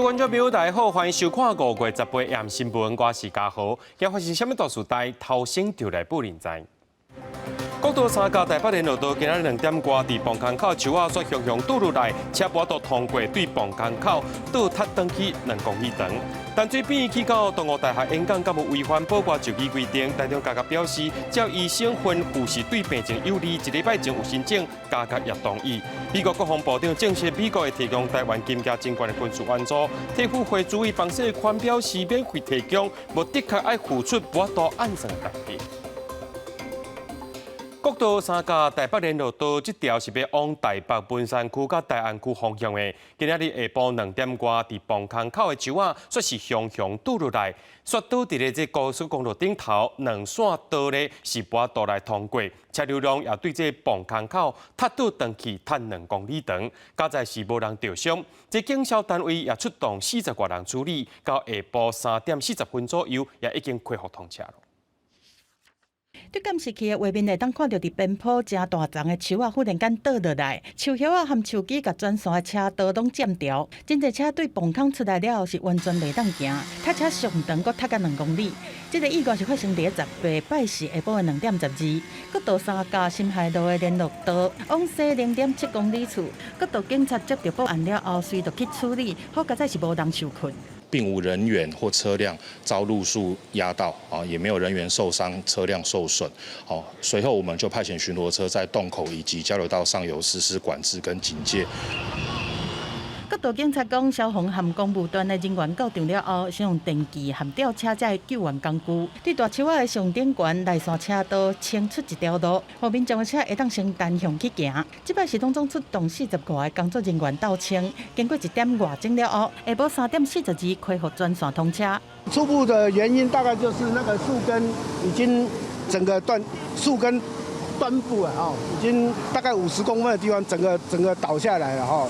各位觀眾朋友，大家好，歡迎收看5月18夜新聞，我是嘉豪。今發生啥物大事？帶頭先就來報恁知。國道三甲台北聯絡道今仔2點外，佇磅空口樹仔煞雄雄倒落來，車無法度通過，對磅空口倒塌轉去2公里長。陳水扁去到東吳大學演講，敢有違反保外就醫規定？台中加甲表示，只要醫生吩咐是對病情有利，一禮拜前有申請，加甲也同意。美國國防部長證實，美國會提供台灣金價真懸的軍事援助。退輔會主委方世寬表示，免費提供，無的確愛付出無法度按算代價。國道三甲台北聯絡道這條是欲往台北文山區佮大安區方向的。今仔日下晡2點外，佇磅空口的樹仔，煞是雄雄倒落來，煞倒佇咧這高速公路頂頭，兩線道咧是無法度來通過，車流量也對這磅空口塌倒轉去，塌2公里長，佳哉是無人著傷。這警消單位也出動40外人處理，到下晡3點40分左右，也已經恢復通車了。對監視器的畫面會當看著佇邊坡誠大叢的樹仔忽然間倒落來，樹葉仔和樹枝共全線的車道攏佔著，真濟車對磅空出來了後是完全袂當行，塞車上長閣塞甲2公里。這个意外是發生佇18拜四下晡的2點12，國道三甲新海路的聯絡道往西0.7公里處，國道警察接著報案了後，隨就去處理，好佳哉是無人受困。並無人員或車輛遭路樹壓到啊，也沒有人員受傷、車輛受損。好，隨後我們就派遣巡邏車在洞口以及交流道上游實施管制跟警戒。國道警察講，消防和公務端的人員到場了後，先用電鋸和吊車這救援工具，對大樹仔的上頂懸內線車道清出一條路，予民眾的車會當先單向去行。這擺是攏總出動40外个工作人員鬥清，經過1點外鐘了後，下晡3點42恢復全線通車。初步的原因大概就是那個樹根已經整個斷，樹根端部啊，哦，已經大概50公分的地方，整個倒下來了哈。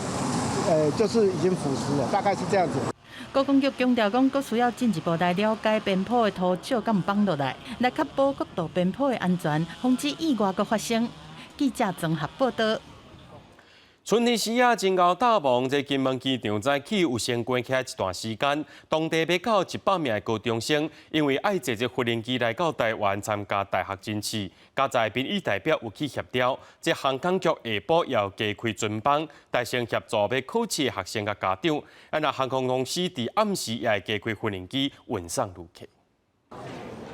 就是已經腐蝕了，大概是這樣子。高公局強調講，閣需要進一步來了解邊坡的土石敢有放落來，來確保國道邊坡的安全，防止意外閣發生。記者綜合報道。春天時啊，真𠢕搭忙，這金門機場早起有先關起來一段時間，當地欲到100名的高中生，因為愛坐這飛行機來到台灣參加大學甄試，佳哉民意代表有去協調，這航空局下晡也有加開專班，代先協助欲考試的學生佮家長。啊，若航空公司佇暗時也會加開飛行機運送旅客。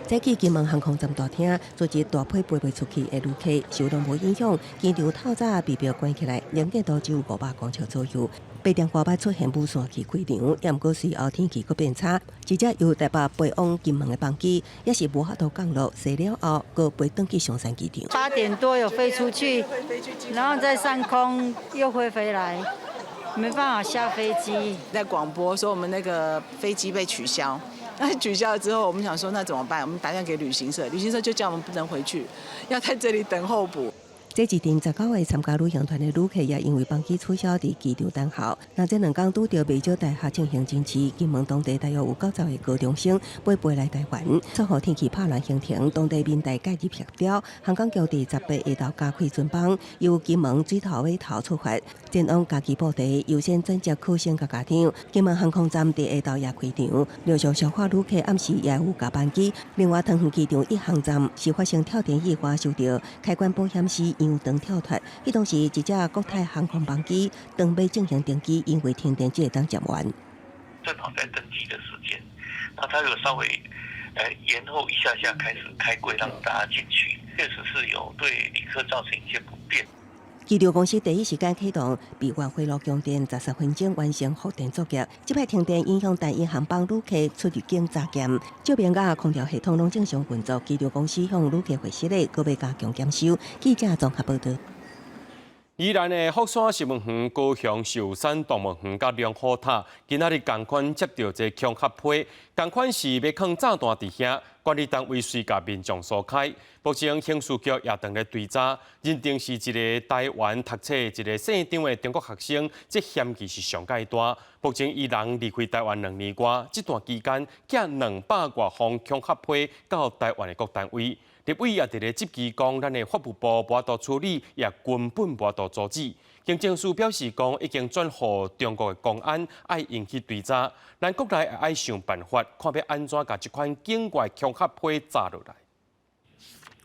早起金門航空站大廳，坐一大批飛袂出去的旅客受攏無影響。機場透早被迫關起來，能見度只有500公尺左右。8點外捌出現霧線去開場，也毋過隨後天氣閣變差，一隻由台北飛往金門的班機也是無法度降落，踅了後閣飛轉去松山機場。8點多有飛出去，然後在上空又飛回來，沒辦法下飛機。在廣播說我們那個飛機被取消。那取消了之後，我們想說那怎麼辦？我們打電話給旅行社，旅行社就叫我們不能回去，要在這裡等候補。這一陣19個參加旅行團的旅客也因為班機取消，佇機場等候。那這兩工拄著袂少大學進行甄試，金門當地大約有90個高中生欲飛來台灣。煞予天氣拍亂行程，當地民代介入協調，航空局佇18下晝加開專班，由金門水頭尾頭出發，前往嘉義布袋，優先轉接考生佮家長。金門航空站佇下晝也開場，陸續消化旅客，暗時也有加班機。另外，桃園機場一航站是發生跳電意外，受著開關保險絲揚長跳脫。彼當時一隻國泰航空班機當欲進行登機，因為停電，才會當接完。正好在登機的時間，那他有稍微延後一下下開始開櫃讓大家進去，確實是有對旅客造成一些不便。機場公司第一時間啟動備援回路供電，13分鐘完成復電作業。這擺停電影響單一航班旅客出入境查驗，照明佮空調系統攏正常運作。機場公司向旅客回釋咧，閣欲加強檢修。記者綜合報道。宜蘭的福山植物園、高雄壽山動物園佮龍虎塔，今仔日仝款接著這恐嚇批，仝款是欲囥炸彈佇遐，管理單位隨共民眾疏開。目前刑事局也正咧追查，認定是一个台灣讀冊一个姓張的中國學生，這嫌疑是上蓋大。目前伊人離開台灣2年外，這段期間寄200外封恐嚇批到台灣的各單位。立委也佇咧質疑講，咱的法務部無法度處理，也根本無法度阻止。警政署表示講，已經轉予中國的公安，愛𪜶去追查。咱國內也愛想辦法，看欲按怎共這款境外恐嚇批查落來。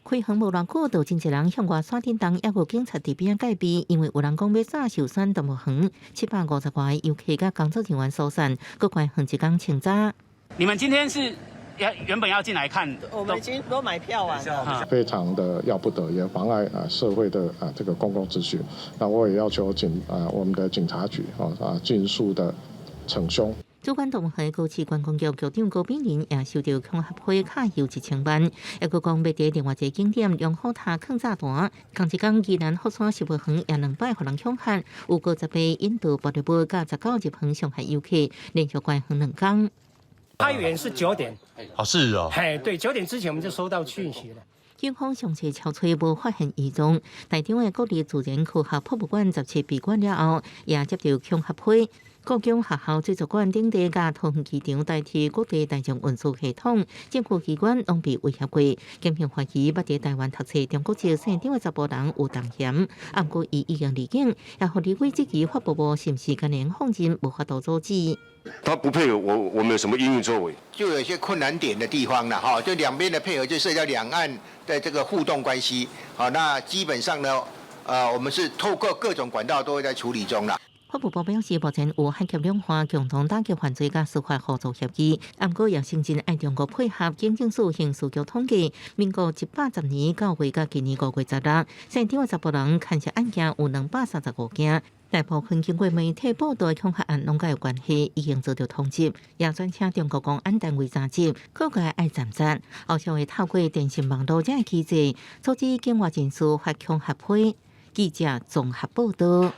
開園無偌久，就真濟人向外山頂動，猶閣警察佇邊仔戒備，因為有人講欲炸壽山動物園，750外個遊客佮工作人員疏散，閣關園一工清查。你們今天是要原本要進來看？我們已經都買票完了。非常的要不得，也妨礙啊社會的啊這個公共秩序。那我也要求警啊我們的警察局啊盡速的懲兇。主管動物園高市觀光局局長高秉仁也收到恐嚇批卡郵1000萬，猶閣講欲佇另外一個景點龍虎塔囥炸彈。仝一工宜蘭福山植物園也兩擺予人恐嚇，有50個引導爆炸物佮19入園傷害遊客，連續關園兩工。開園是9點。哦，是哦。嘿，對，9點之前我們就收到訊息了。警方上冊搜查無發現異狀，台中的國立自然科學博物館17閉館了後，也接著恐嚇批。故宮學校水族館等地佮桃園機場代替國際大眾運輸系統，政府機關攏被威脅過。檢方懷疑捌佇台灣讀冊中國籍姓張的查埔人有動嫌，毋過伊已經離境，也予立委質疑法務部是毋是干焦放任無法度阻止。他不配合我，我們有什麼應用作為？就有一些困難點的地方啦，哈，就兩邊的配合就涉及到兩岸的這個互動關係，好，那基本上呢，我們是透過各種管道都會在處理中啦。法務部表示，目前有海峽兩岸共同打擊犯罪佮司法合作協議，毋過也承認愛中國配合。警政署刑事局統計，民國110年9月到今年5月16，姓張的查埔人牽涉案件有235件，大部分經過媒體報道的恐嚇案攏佮有關係，已經遭著通緝，也轉請中國公安單位查緝，各界愛站站，後續會透過電信網路這個機制，阻止境外人士發恐嚇批。記者綜合報道。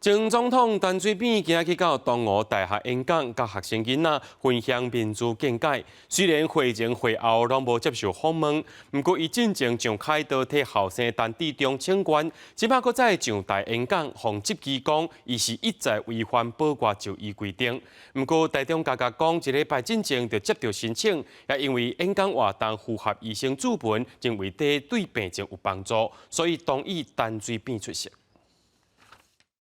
前總統陳水扁今仔去到東吳大學演講，佮學生囡仔分享民主見解。雖然會前會後攏無接受訪問，毋過伊進前上凱道替後生陳致中請願，這擺閣再上台演講，予質疑講伊是一再違反保外就醫規定。毋過台中加加講，一禮拜進前就接著申請，也因為演講活動符合醫生主文，認為這對病情有幫助，所以同意陳水扁出席。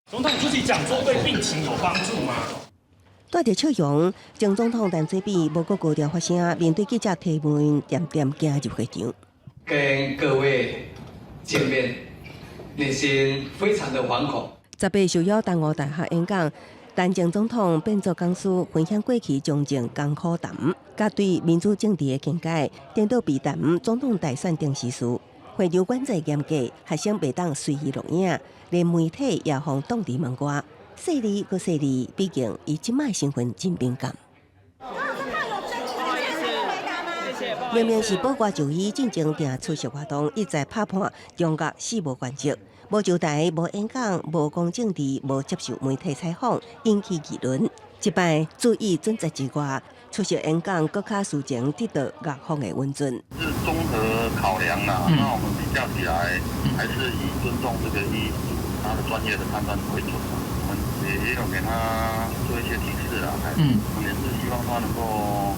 總統出席講座對病情有幫助嗎？帶著笑容，前總統陳水扁無閣高調發聲，面對記者提問，恬恬行入會場。跟各位見面，內心非常的惶恐。18受邀東吳大學演講，陳前總統變做講師，分享過去從政甘苦談，佮對民主政治的見解，顛倒避談總統大選等時事。會場管制嚴格，學生袂當隨意錄影，連媒體也予擋佇門外。細膩閣細膩，畢竟伊這擺身份真敏感。明明是保外就醫，進前定出席活動，一再拍破中國四無原則，無上台、無演講、無講政治、無接受媒體採訪，引起議論。這擺注意準則之外，出席演講閣較事前得到藥方的允准。是綜合考量啦，那我們比較起來，還是以尊重這個醫他的專業的判斷為準。我們也有給他做一些提示啦，嗯，也是希望他能夠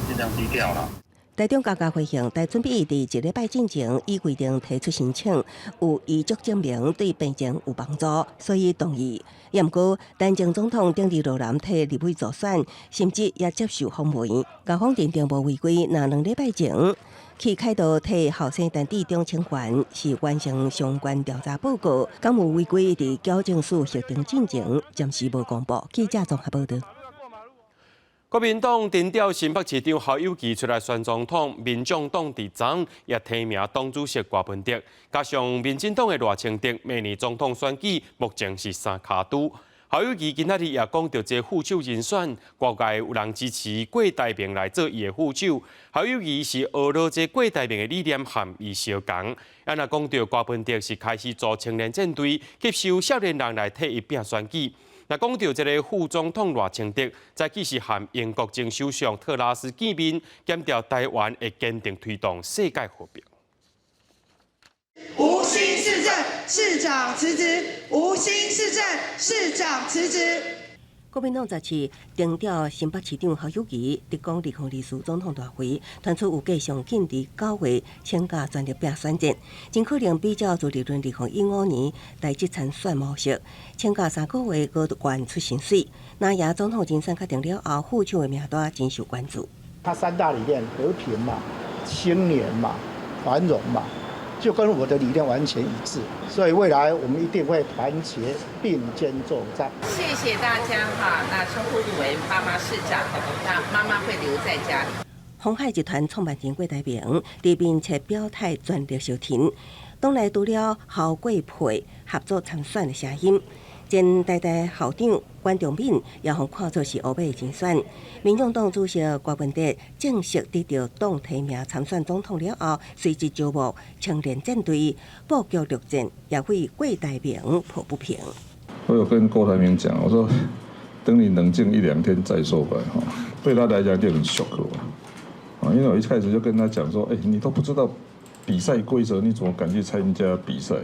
盡量低調啦。台中高嘉回應，台準備佇一禮拜進前依規定提出申請，有醫囑證明對病情有幫助，所以同意。也毋過，陳前總統頂日羅南替立委助選，甚至也接受訪問，校方認定無違規。若2禮拜前去凱道替後生陳致中請願，是完成相關調查報告，敢有違規？佇矯正署核定進前，暫時無公布。記者綜合報道。國民黨徵調新北市長侯友宜出來選總統，民眾黨佇昨也提名黨主席柯文哲，加上民進黨的賴清德，明年總統選舉目前是三跤拄。侯友宜今仔日也講著這副手人選，外界有人支持郭台銘來做伊的副手。侯友宜是學了這郭台銘的理念和伊相仝。啊，若講著柯文哲是開始組青年戰隊，吸收少年人來替伊拼選舉。若講著這个副總統賴清德，早起是和英國前首相特拉斯見面，強調台灣會堅定推動世界和平。吳欣市政市長辭職，吳欣市政市長辭職。國民黨這次定調新北市長侯友宜，直攻2024總統大會，傳出有計上緊佇9月請假全力拼選戰，真可能比照朱立倫2015年代職參選模式，請假3個月閣懸出薪水。那也總統人選確定了後，副手的名單真受關注。他三大理念：和平嘛、青年嘛、繁榮嘛，就跟我的理念完全一致，所以未來我們一定會團結並肩作戰。謝謝大家哈，那稱呼你為媽媽市長，那媽媽會留在家裡。鴻海集團創辦人郭台銘佇面冊表態全力相挺，黨內除了侯郭配合作參選的聲音，前台大校長管中閔也予看做是烏馬的人選。民眾黨主席柯文哲正式得到黨提名參選總統了後，隨即招募青年戰隊布局陸戰，也為郭台銘抱不平。我有跟郭台銘講，我說等你冷靜一兩天再說吧，哈，對他來講就很 shock 啊，因為我一開始就跟他講說，你都不知道比賽規則，你怎麼敢去參加比賽？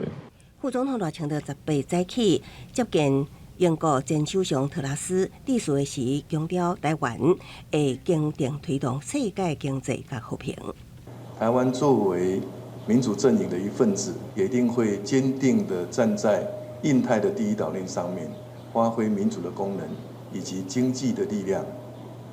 副總統賴清德18早起接見英國前首相特拉斯，致辭的時強調台灣會堅定推動世界經濟佮和平。台灣作為民主陣營的一份子，也一定會堅定地站在印太的第一島鏈上面，發揮民主的功能以及經濟的力量，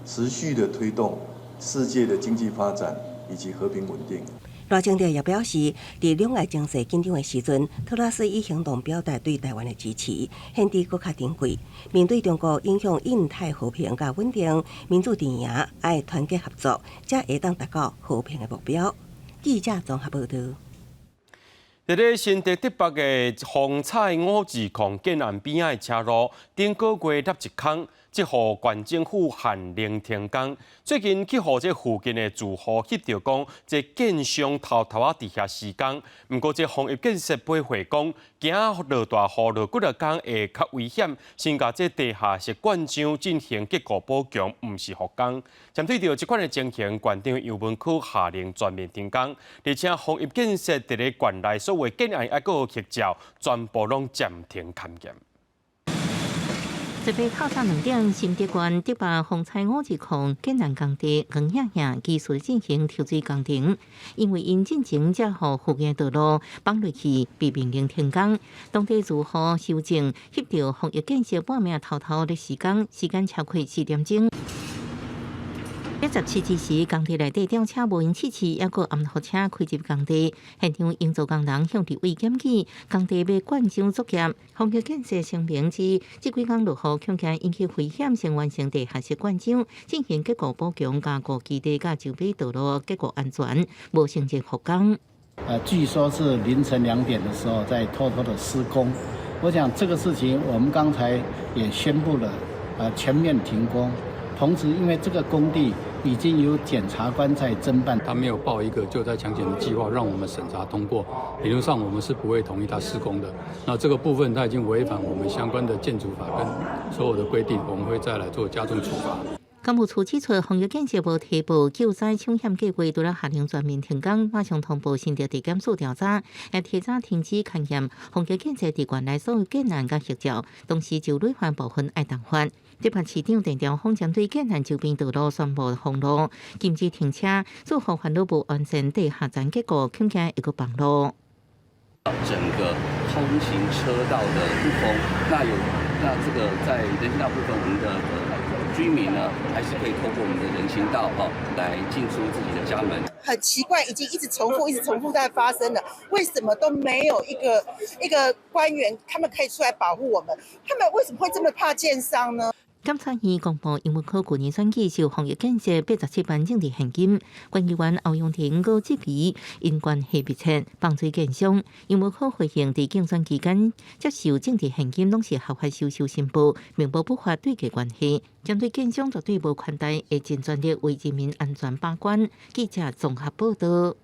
持續地推動世界的經濟發展以及和平穩定。賴清德也表示，佇兩岸情勢緊張的時陣，特拉斯以行動表達對台灣的支持，顯得閣較珍貴。面對中國影響印太和平佮穩定，民主陣營愛團結合作，才會當達到和平的目標。記者綜合報道。佇咧新竹竹北的風采五字礦建案邊仔的車路，頂個月凹一空，這予縣政府限令停工。最近去予這附近的住戶翕著講，這建商偷偷仔佇遐施工。毋過這豐邑建設回回講，驚落大雨落幾若工會較危險，先共這地下室灌漿進行結構補強，毋是復工。針對著這款的情形，縣長游文科下令全面停工，而且豐邑建設佇咧縣內所有建案抑閣有翕照，全部攏暫停勘驗。十八透早2點，新竹縣竹北風采五字礦建案工地黃影影繼續進行抽水工程，因為𪜶進前才予附近道路綁落去，被命令停工。當地住戶搜證，翕著豐邑建設半暝偷偷咧施工，時間超過4點鐘。17之時，工地內底吊車無閒試試，抑閣掩護車開入工地，現場營造工人向立委檢舉，工地欲灌漿作業。豐邑建設聲明指，這幾工落雨，恐驚引起危險，先完成地下室灌漿，進行結構補強，加固基地佮周邊道路結構安全，無承認復工。據說是凌晨2點的時候在偷偷的施工。我想這個事情，我們剛才也宣布了，全面停工。同時，因為這個工地已經有檢察官在偵辦，他沒有報一個救災搶險的計劃，讓我們審查通過。理論上，我們是不會同意他施工的。那這個部分他已經違反我們相關的建築法跟所有的規定，我們會再來做加重處罰。工務處指出，豐邑建設無提報救災搶險計劃，除了下令全面停工，馬上通報新竹地檢署調查，也提早停止勘驗豐邑建設佇縣內所有建案佮翕照，同時就累犯部分愛重罰。竹北市長鄭長鋒針對建案周邊道路宣布封路，禁止停車，住戶煩惱無完善地下層結構，恐驚會閣崩落。整個通行車道的不封，那有那這個在人行道部分，我們的居民呢，還是可以透過我們的人行道哈來進出自己的家門。很奇怪，已經一直重複，一直重複在發生了，為什麼都沒有一個一個官員，他們可以出來保護我們？他們為什麼會這麼怕建商呢？檢察院公布，楊文科舊年選舉受豐邑建設87萬政治獻金，縣議員歐陽婷閣質疑𪜶關係密切，放水建商。楊文科回應，佇競選期間接受政治獻金，攏是合法收受申報，並無不法對價關係。針對建商絕對無寬待，會盡全力為人民安全把關。記者綜合報道。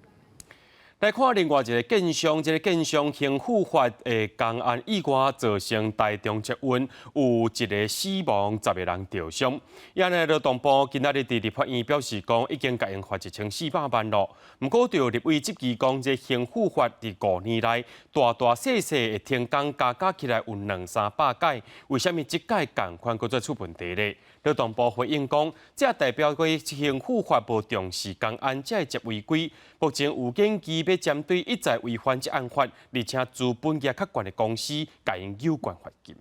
來看另外一個建商，這個建商興富發的工案意外造成台中捷運有一個死亡，10個人著傷。按呢，勞動部今仔日佇立法院表示講，已經共𪜶罰1400萬囉。毋過，著立委質疑講，這興富發佇5年內大大細細的停工加加起來有兩三百擺，為啥物這擺仝款閣再出問題咧？勞動部回應講，這代表過興富發無重視工安，才會這違規。目前有研議欲針對一再違反職安法，而且資本額較懸的公司，共𪜶有關罰金。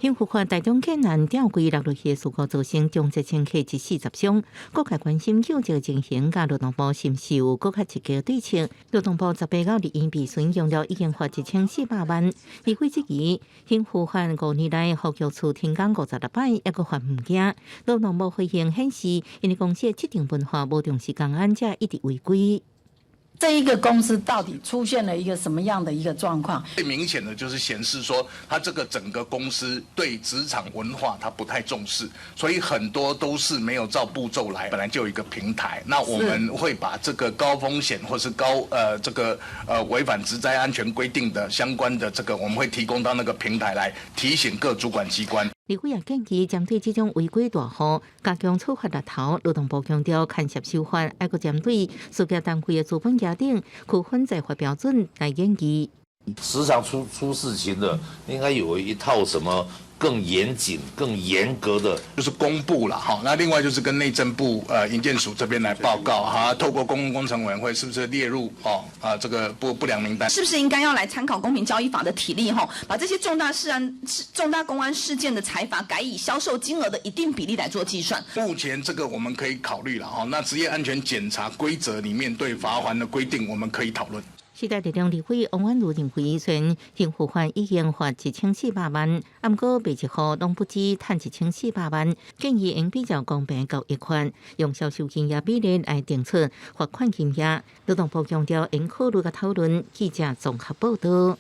興富發台中建案吊櫃落落去的事故，造成中捷乘客一死十傷。各界關心救濟情形，佮勞動部是毋是有閣較積極的對策？勞動部18號立院備詢強調已經罰1400萬。立委質疑興富發5年來呼叫處停工56擺，猶閣罰毋驚。勞動部回應顯示，𪜶的公司的職場文化無重視工安，才一直違規。這一個公司到底出現了一個什麼樣的一個狀況？最明顯的就是顯示說，他這個整個公司對職場文化他不太重視，所以很多都是沒有照步驟來。本來就有一個平台，那我們會把這個高風險或是高這個違反職災安全規定的相關的這個，我們會提供到那個平台來提醒各主管機關。立委也建議針對這種違規大戶，加強處罰力頭。勞動部強調，牽涉守法，愛閣針對事業單位的資本額等區分裁罰標準來研議。時常出事情的，應該有一套什麼更嚴謹、更嚴格的，就是公布了哈。那另外就是跟內政部營建署這邊來報告哈，透過公共工程委員會是不是列入哦啊這個不良名單？是不是應該要來參考公平交易法的體例哈，把這些重大事案、重大工安事件的裁罰改以銷售金額的一定比例來做計算？目前這個我們可以考慮了哈。那職業安全檢查規則裡面對罰鍰的規定，我們可以討論。時代力量立委王婉如認為，雖然興富發已經罰1400萬，毋過每一戶攏不止趁1400萬，建議應比較公平交易款，用銷售金額比例來定出罰款金額。勞動部強調應考慮佮討論。記者綜合報道。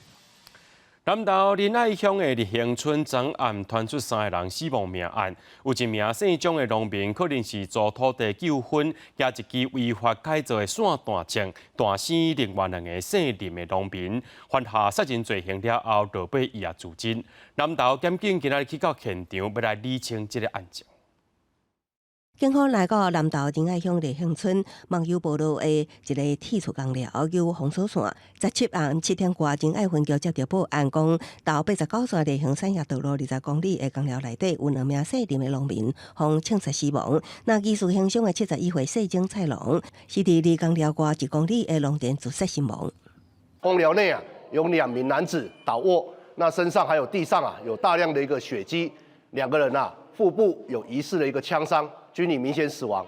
南投仁愛鄉的日興村昨暗傳出三个人死亡命案，有一名姓張的農民，可能是租土地糾紛，舉一支違法改造的散彈槍，彈死另外兩个姓林的農民，犯下殺人罪行了後，落尾伊也自盡。南投檢警今仔日去到現場，欲來理清這个案情。警方來到南投仁愛鄉日興村網友報道的一个鐵厝工寮有封鎖線。17暗7點外，仁愛分局接到報案，講桃89線日興產業道路20公里的工寮內底有兩名姓林的農民，予槍殺死亡。那疑似行兇的71歲姓鍾菜農，是佇離工寮外1公里的農田自殺身亡。工寮內啊有兩名男子倒臥，那身上還有地上啊有大量的一個血跡，兩個人啊腹部有疑似的一個槍傷。均已明顯死亡，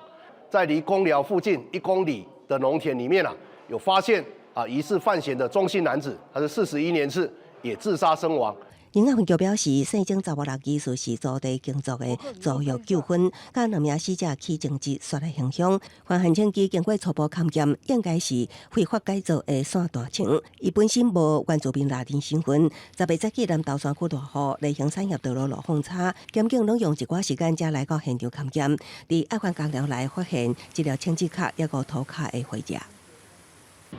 在離工寮附近1公里的農田裡面啊，有發現啊疑似犯嫌的鍾姓男子，他是41年次，也自殺身亡。仁愛分局表示，姓鍾查某人疑似是租地耕作的租約糾紛，佮兩名死者起爭執，紲來行兇。犯案槍支經過初步勘驗，應該是非法改造的散彈槍。伊本身無原住民拉丁身份。10日早起南投山區大雨，日興產業道路路況差，檢警攏用一寡時間才來到現場勘驗，佇案發工寮內發現一粒槍支殼，抑閣塗跤的血跡。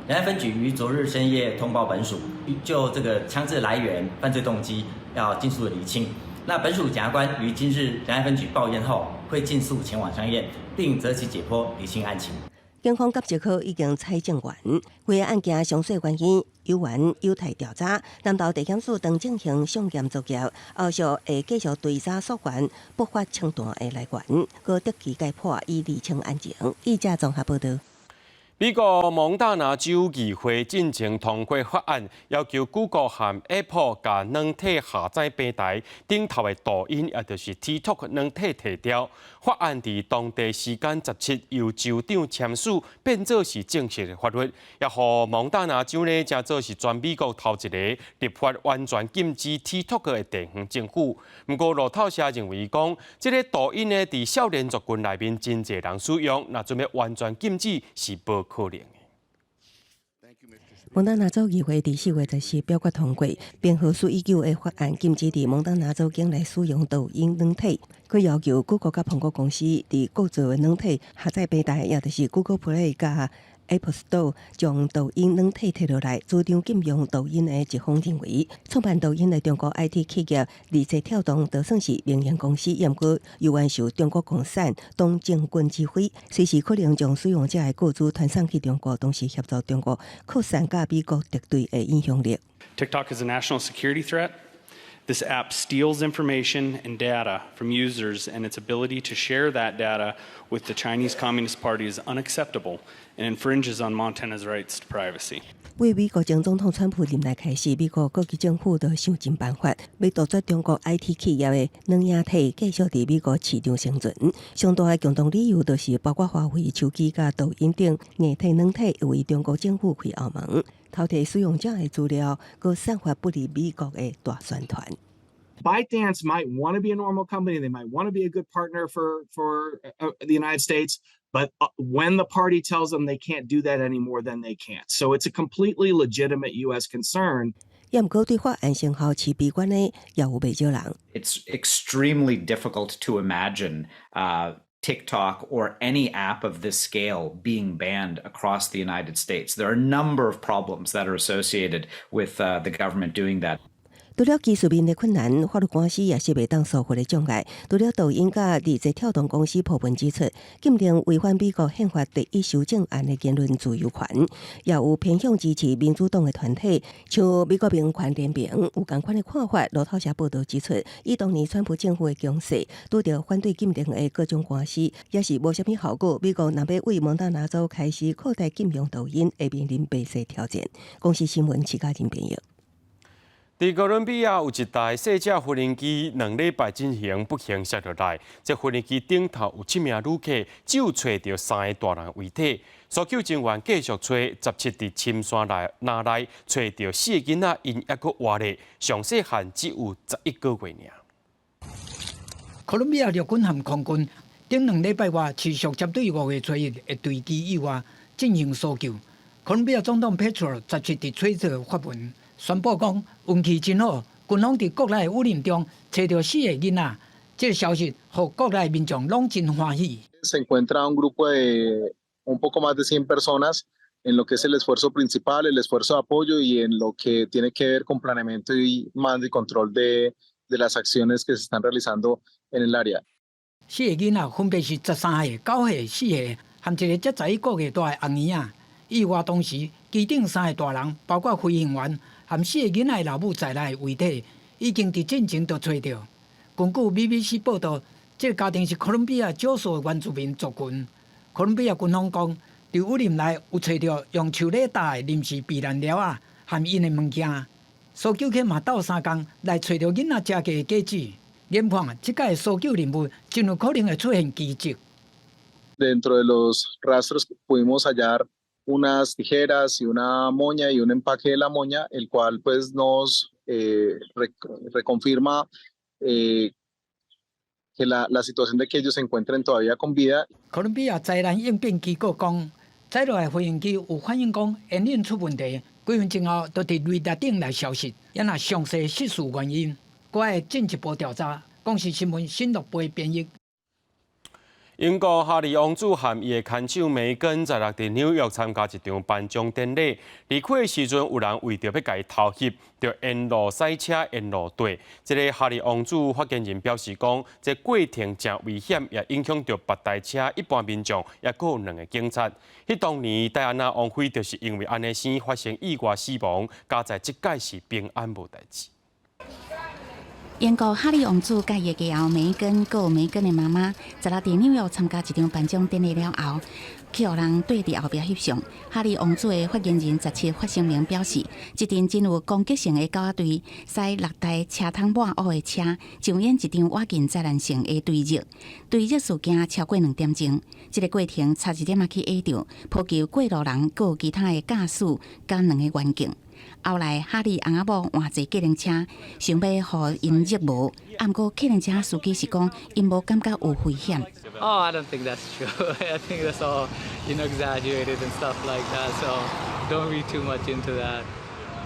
仁愛分局於昨日深夜通報本署，就這個槍支來源、犯罪動機要盡速的釐清。那本署檢察官於今日仁愛分局報驗後，會盡速前往相驗，並擇期解剖釐清案情。警方鑑識科已經採證完，規个案件詳細原因有緣有待調查。南投地檢署正進行送檢作業，後續會繼續追查溯源不法槍彈的來源，閣擇期解剖以釐清案情。記者綜合報道。美國蒙大拿州議會進前通過法案，要求 Google 和 Apple 共軟體下載平台頂頭的抖音，也就是 TikTok 軟體提掉。法案佇當地時間17由州長簽署，變做是正式的法律，也予蒙大拿州呢，成做是全美國頭一个立法完全禁止 TikTok 的地方政府。毋過路透社認為講，這个抖音呢，佇少年族群內面真濟人使用，若準備完全禁止是無可能的。蒙大拿州議會佇4月14表決通過，編號419的法案，禁止佇蒙大拿州境內使用抖音軟體。閣要求 Google 佮蘋果公司佇各自的軟體下載平台，也就是 Google Play 佮 App Store 將抖音軟體提落來，主張禁用抖音的一方認為，創辦抖音的中國 IT 企業字節跳動，就算是民營公司，毋過猶原受中國共產黨政軍指揮，隨時可能將使用者的個資傳送去中國，同時協助中國擴散佮美國敵對的影響力。 TikTok is a national security threat. This app steals information and data from users, and its ability to share that data with the Chinese Communist Party is unacceptable and infringes on Montana's rights to privacy. 為美國前總統川普任內開始，美國各級政府都想盡辦法，欲杜絕中國 IT 企業的軟硬體繼續佇美國市場生存。上大的共同理由就是包括華為手機佮抖音等硬體軟體為中國政府開後門，偷提使用者的資料，閣散發不利美國的大宣傳。 ByteDance might want to be a normal company. They might want to be a good partner for the United States. But when the party tells them they can't do that anymore, then they can't. So it's a completely legitimate U.S. concern. 也毋過對法案成效持悲觀的也有袂少人。 It's extremely difficult to imagine TikTok or any app of this scale being banned across the United States. There are a number of problems that are associated with the government doing that. 除了技術面的困難，法律官司也是袂當疏忽的障礙。除了抖音佮字節跳動公司鋪文指出，禁令違反美國憲法第一修正案的言論自由權，也有偏向支持民主黨的團體，像美國民權聯盟有仝款的看法。路透社報導指出，以當年川普政府的強勢，拄著反對禁令的各種官司，也是無啥物效果。美國若欲為蒙大拿州開始擴大禁用抖音，會面臨袂細挑戰。公視新聞徐嘉仁編譯。佇哥倫比亞有一台細隻無人機，2禮拜進前不幸摔落來。這無人機頂頭有七名旅客，只有揣著三个大人遺體。搜救人員繼續揣，17佇深山內林內揣著四个囡仔，𪜶猶閣活咧。上細漢只有11個月爾。哥倫比亞陸軍和空軍頂兩禮拜外持續針對5月初1的墜機意外進行搜救。哥倫比亞總統佩特羅17佇推特發文，宣布講運氣真好，軍方佇國內雨林中揣著四個囡仔，這個消息予國內民眾攏真歡喜。 Se encuentra un grupo de un poco más de 100 personas en lo que es el esfuerzo principal, el esfuerzo de apoyo y en lo que tiene que ver con planeamiento y mando y control de las acciones que se están realizando en el área. 四個囡仔分別是13歲、9歲、4歲，和一個才11個月大的紅嬰仔。意外當時，機頂三個大人，包括飛行員和四個囡仔的老母在內的遺體，已經佇進前就揣著。根據 BBC 報道，這個家庭是哥倫比亞少數的原住民族群。哥倫比亞軍方講，佇雨林內有揣著用樹籬搭的臨時避難寮仔和𪜶的物件。搜救犬嘛鬥相共來揣著囡仔食過的果子。研判，這擺搜救任務真有可能會出現奇蹟。 Dentro de los rastros pudimos hallar unas tijeras y una moña y un empaque de la moña, el cual pues nos reconfirma que la situación de que ellos se encuentren todavía con vida. 哥倫比亞災難應變機構講，載落來飛行機有反映講引擎出問題，幾分鐘後就佇雷達頂來消失，猶若詳細失事原因，閣愛進一步調查。公視新聞新樂貝編譯。英國哈利王子和伊的牽手梅根十六佇紐約參加一場頒獎典禮，離開的時陣有人為著欲共伊偷翕，就沿路駛車沿路綴。這个哈利王子發言人表示講，這過程誠危險，也影響著別台車、一般民眾，猶閣有兩个警察。彼當年戴安娜王妃就是因為按呢生發生意外死亡，佳哉這擺是平安無代誌。英國哈利王子佮伊的繼後梅根，閣有梅根的媽媽，十六佇紐約參加一場頒獎典禮了後，去予人綴佇後壁翕相。哈利王子的發言人十七發聲明表示，一陣真有攻擊性的狗仔隊，駛六台車窗滿烏的車，上演一場倚近災難性的追逐。追逐事件超過2點鐘，這个過程差一點仔去壓著，波及過路人，閣有其他的駕駛佮兩个員警。後來，哈利翁仔某換坐計程車，想欲予𪜶入無，毋過計程車司機是講，𪜶無感覺有危險。 Oh, I don't think that's true. I think that's all exaggerated and stuff like that. So don't read too much into that.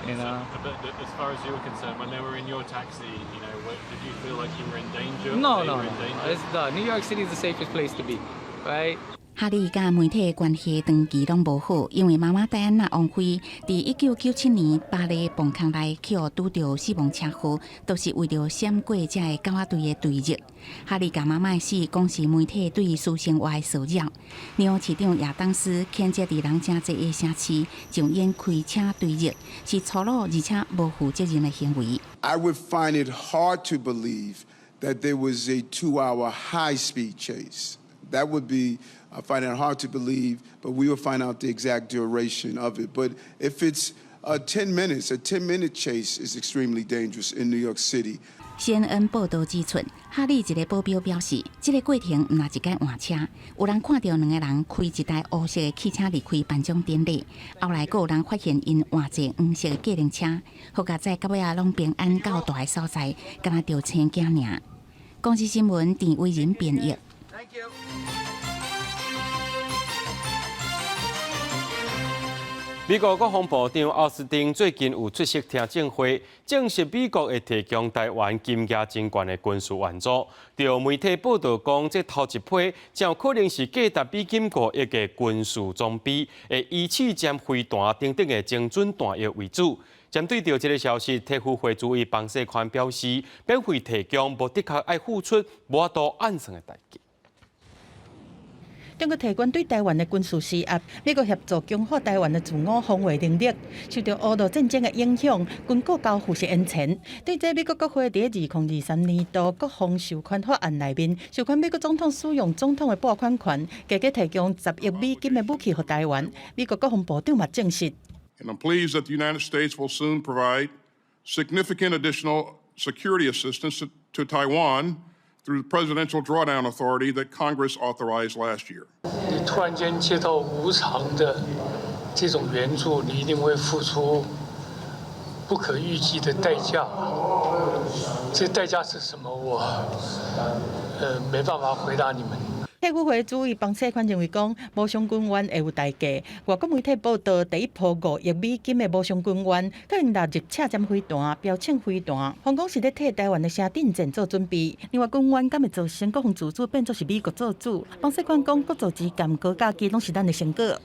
But as far as you were concerned, when they were in your taxi, did you feel like you were in danger? No, They no, were no. in danger? It's, no. New York City is the safest place to be, right? 哈利佮媒體的關係長期攏無好，因為媽媽戴安娜王妃佇1997年巴黎磅空內去予拄著死亡車禍，都是為著閃過這个狗仔隊的追擊。哈利共媽媽的死講是媒體對伊私生活的騷擾。紐約市長亞當斯譴責佇人誠濟的城市上演開車追擊，是粗魯而且無負責任的行為。 I would find it hard to believe that there was a 2-hour high-speed chase. That would be, I find it hard to believe, but we will find out the exact duration of it. But if it's 10 minutes, a 10-minute chase is extremely dangerous in New York City. CNN 報道指出，哈利一个保鏢表示，這个過程毋若一擺換車，有人看著兩个人開一台烏色的汽車離開頒獎典禮，後來閣有人發現𪜶換坐黃色的計程車，好佳哉到尾仔攏平安到達的所在，敢若著生囝爾。公視新聞鄭偉仁編譯。 Thank you. 美國國防部長奧斯汀最近有出席聽證會，證實美國會提供台灣金額真懸的軍事援助。著媒體報道講，這頭一批真有可能是價值美金5億的軍事裝備，會以刺針飛彈等等的精準彈藥為主。針對著這个消息，體育會主委彭世寬表示，免費提供無的確愛付出無法度按算的代價。中國提供對台灣的軍事施壓，美國協助強化台灣的自我防衛能力。受著烏俄戰爭的影響，軍購交付是延遲。對這，美國國會佇2023年度國防授權法案內面，授權美國總統使用總統的撥款權，加加提供10億美金的武器予台灣。美國國防部長嘛證實。 And I'm pleased that the United States will soon provide significant additional security assistance to Taiwan through the Presidential Drawdown Authority that Congress authorized last year. 你突然間接到無償的這種援助，你一定會付出不可預計的代價。這代價是什麼？我沒辦法回答你們。體育會主委彭世寬認為講，無償軍援會有代價。外國媒體報道，第一波5億美金的無償軍援，可能納入刺針飛彈、標槍飛彈，方講是咧替台灣的城鎮戰做準備。另外，軍援敢會造成國防自主變作是美國做主？彭世寬講，國造之間高教機攏是咱的成果。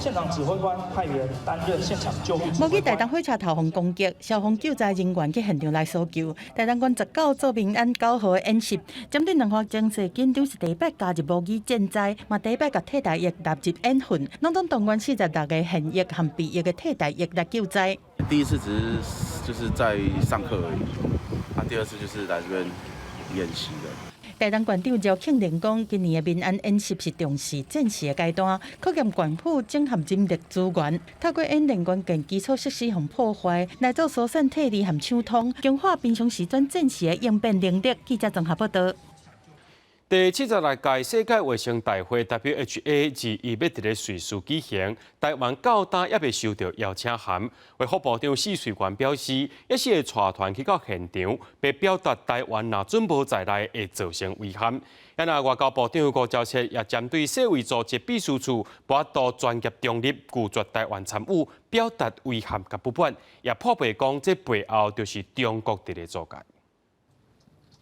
現場指揮官派員擔任現場救護。無去台東火車頭予攻擊，消防救災人員去現場來搜救。台東縣19做民安9號的演習，針對兩岸情勢緊張，是第一擺加入模擬戰災，嘛第一擺共替代役納入演訓，攏總動員46個現役和備役的替代役來救災。第一次只是就是在上課而已，啊，第二次就是來這邊演習的。台東縣長饒慶鈴講，今年的民安演習是重視戰時的階段，考驗縣府整合人力資源，透過演練關鍵基礎設施予破壞，來做疏散撤離和搶通，強化平常時陣戰時的應變能力。記者綜合報道。第76屆世界衛生大會 WHA 21欲佇咧瑞士舉行，台灣到今猶未收到邀請函。衛福部長許瑞元表示，抑是會帶團去到現場，欲表達台灣若準無在內會造成遺憾。啊，外交部長吳釗燮也針對世衛組織秘書處無法度專業中立拒絕台灣參與，表達遺憾佮不滿，也破白講這背後就是中國佇咧做界。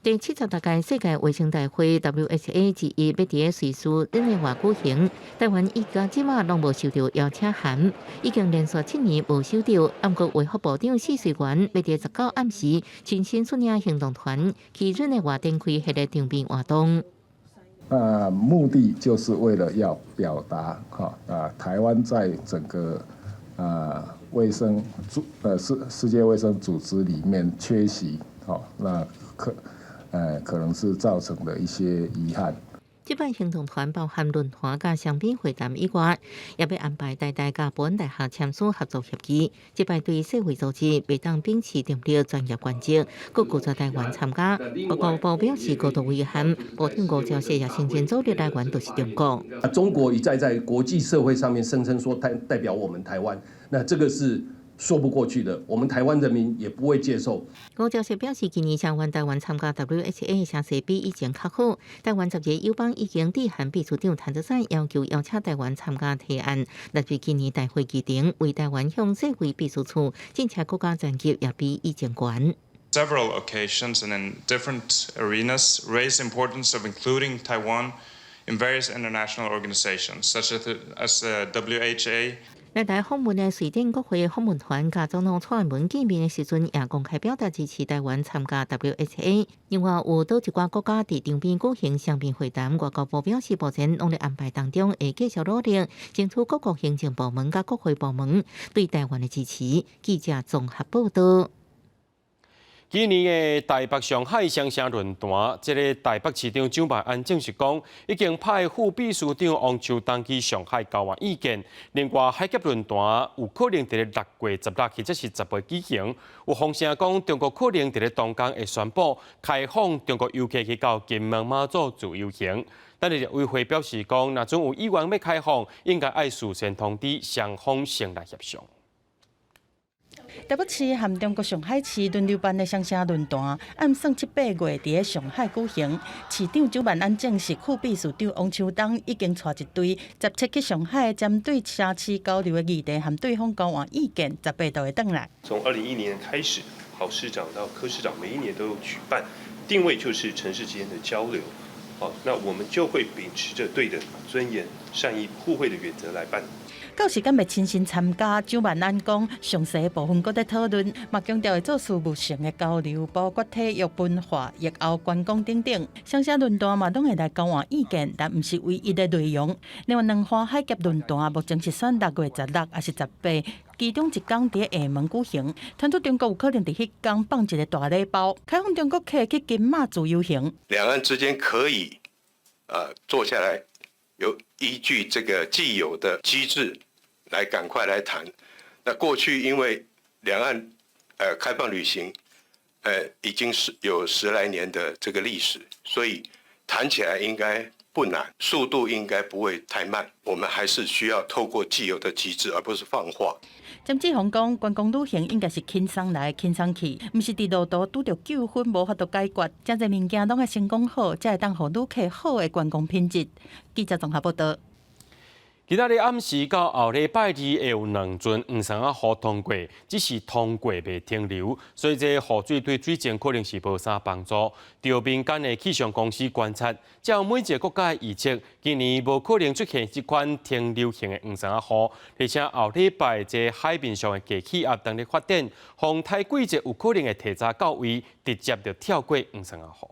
第76屆世界衛生大會 WHA 21欲佇咧瑞士日內瓦舉行，台灣一到這馬攏無收到邀請函，已經連續7年無收到。毋過衛福部長許瑞元欲佇19暗時親身率領行動團去日內瓦展開彼个場面活動。那目的就是為了要表達，哈啊，台灣在整個啊衛生組世界衛生組織裡面缺席，好，那可能是造成的一些遺憾。這擺行動團包含論壇佮雙邊會談以外，也欲安排台大佮波恩大學簽署合作協議。這擺對世衛組織袂當秉持中立專業原則，閣拒絕台灣參加。外交部表示高度遺憾，部長吳釗燮也承認阻力來源就是中國。中國一再在國際社會上面聲稱說代表我們台灣，那這個是說不過去的，我們台灣人民也不會接受。吳釗燮表示，今年聲援台灣參加 WHA 聲勢比以前較好。台灣十日友邦已經致函秘書長譚德塞，要求邀請台灣參加提案，納入今年大會議程，為台灣向世衛秘書處進行國家層級也比以前懸。 Several occasions and in different arenas raised importance of including Taiwan in various international organizations, such as the WHA. 來台訪問的瑞典國會訪問團佮總統蔡英文見面的時陣，也公開表達支持台灣參加 WHA。另外，有佗一寡國家佇場邊舉行雙邊會談，外交部表示，目前攏咧安排當中，會繼續努力爭取各國行政部門佮國會部門對台灣的支持。記者綜合報道。今年的台北上海雙城論壇，這个台北市長蔣萬安證實講，已經派副秘書長王秋東去上海交換意見。另外，海峽論壇有可能佇咧6月16或者是18舉行。有風聲講，中國可能佇咧當天會宣布開放中國遊客去到金門馬祖自由行。但是陸委會表示講，若準有意願欲開放，應該愛事先通知雙方先來協商。台北市和中國上海市輪流辦的雙城論壇，按算七八月佇咧上海舉行。市長蔣萬安證實，副秘書長王秋東已經帶一隊17去上海，針對城市交流的議題和對方交換意見，18就會轉來。從2010年開始，郝市長到柯市長，每一年都有舉辦，定位就是城市之間的交流。好，那我們就會秉持著對等、尊嚴、善意、互惠的原則來辦。到時間欲親身參加，蔣萬安講，詳細的部分閣咧討論，嘛強調會做事務性的交流，包括體育、文化、疫後觀光等等。雙城論壇嘛攏會來交換意見，但毋是唯一的內容。另外，兩岸海峽論壇目前是選6月16抑是18，其中一天佇廈門舉行。傳出中國有可能佇彼工放一个大禮包，開放中國客去金馬自由行。兩岸之間可以坐下來，有依據這個既有的機制。來趕快來談。那過去因為兩岸開放旅行，已經是有十來年的這個歷史，所以談起來應該不難，速度應該不會太慢。我們還是需要透過既有的機制，而不是放話。詹志宏講，觀光旅行應該是輕鬆來輕鬆去，毋是佇路途拄著糾紛無法度解決。遮濟物件攏愛先講好，才會當予旅客好的觀光品質。記者綜合報道。今仔日暗時到後禮拜二會有兩陣黃衫仔雨通過，只是通過袂停留，所以這雨水對水情可能是無啥幫助。著民間的氣象公司觀察，照每一个國家的預測，今年無可能出現這款停留型的黃衫仔雨，而且後禮拜這海面上的低氣壓當咧發展，風颱季節有可能會提早到位，直接就跳過黃衫仔雨。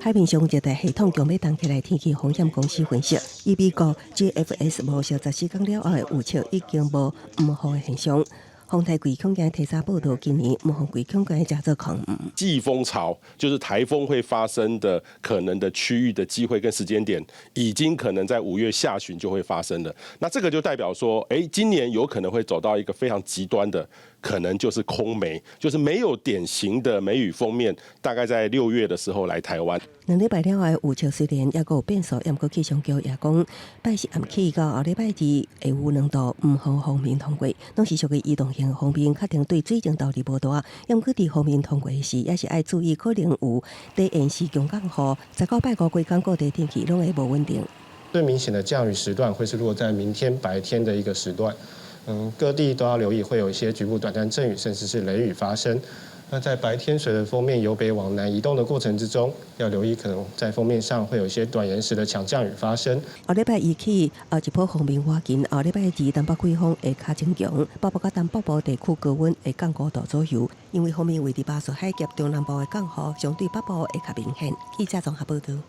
海面上熱帶系統強欲動起來，天氣風險公司分析，以美國 GFS 模式14工了後的預測已經無黃雨的現象。風颱季恐驚提早報到，今年黃雨季恐驚誠做空。季風槽就是颱風會發生的可能的區域的機會跟時間點，已經可能在5月下旬就會發生了。那這個就代表說，哎，今年有可能會走到一個非常極端的，可能就是空梅，就是沒有典型的梅雨鋒面，大概在6月的時候來台灣。2禮拜了後預測雖然猶閣有變數，毋過氣象局也講，拜四暗起到後禮拜二會有兩道黃雨鋒面通過，攏是屬於移動型鋒面，確定對水情投入無大。毋過佇鋒面通過時，也是愛注意可能有低延時強降雨。19拜五規工各地天氣攏會無穩定。最明顯的降雨時段會是落在明天白天的一個時段，各地都要留意會有一些局部短暫陣雨，甚至是雷雨發生。那在白天，隨著鋒面由北往南移動的過程之中，要留意可能在鋒面上會有一些短延時的強降雨發生。後禮拜一起，一波鋒面倚近，後禮拜二東北季風會較增強，北部佮東北部地區高溫會降5度左右。因為鋒面位佇巴士海峽中南部的降雨，相對北部會較明顯。記者綜合報道。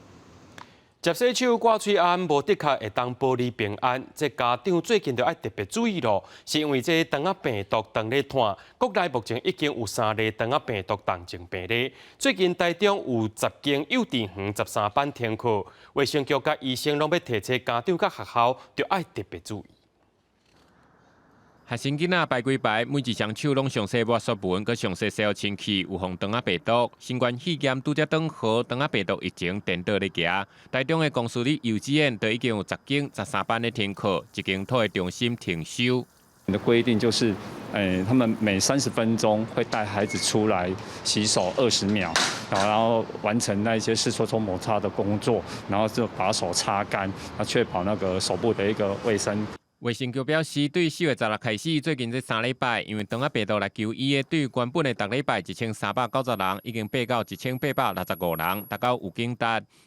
食洗手、掛喙罨，無的確會當保你平安。這家長最近就愛特別注意咯，是因為這腸仔病毒當咧湠，國內目前已經有三例腸仔病毒重症病例。最近台中有10間幼稚園13班停課，衛生局佮醫生攏欲提醒家長佮學校，就愛特別注意。學生囡仔排幾排，每一雙手攏上洗抹雪文，閣上洗洗清氣，預防腸仔病毒。新冠肺炎拄才轉好，腸仔病毒疫情顛倒咧行。台中的公私立幼稚園都已經有10間13班咧停課，一間托育中心停收。的規定就是，他們每30分鐘會帶孩子出來洗手20秒，然後完成那一些試搓搓抹擦的工作，然後就把手擦乾，啊，確保那個手部的一個衛生。衛生局表示，對4月16開始，最近這3禮拜，因為腸仔病毒來求醫的，對原本的逐禮拜1390人，已經爬到1865人，達到預警值。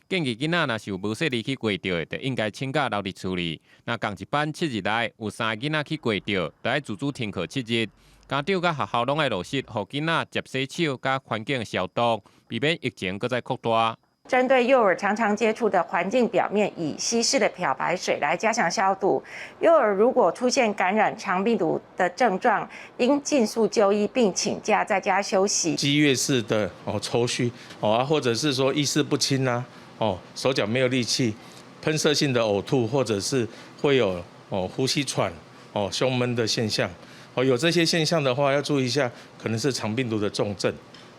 建議囡仔若是有無細膩去過著的，就應該請假留佇厝裡。若仝一班7日內有三个囡仔去過著，就愛自主停課7日。家長佮學校攏愛落實，予囡仔捷洗手佮環境消毒，避免疫情閣再擴大。針對幼兒常常接觸的環境表面，以稀釋的漂白水來加強消毒。幼兒如果出現感染腸病毒的症狀，應盡速就醫並請假在家休息。激越式的哦抽搐哦啊，或者是說意識不清啊，哦手腳沒有力氣，噴射性的嘔吐，或者是會有哦呼吸喘、哦胸悶的現象。哦有這些現象的話，要注意一下，可能是腸病毒的重症，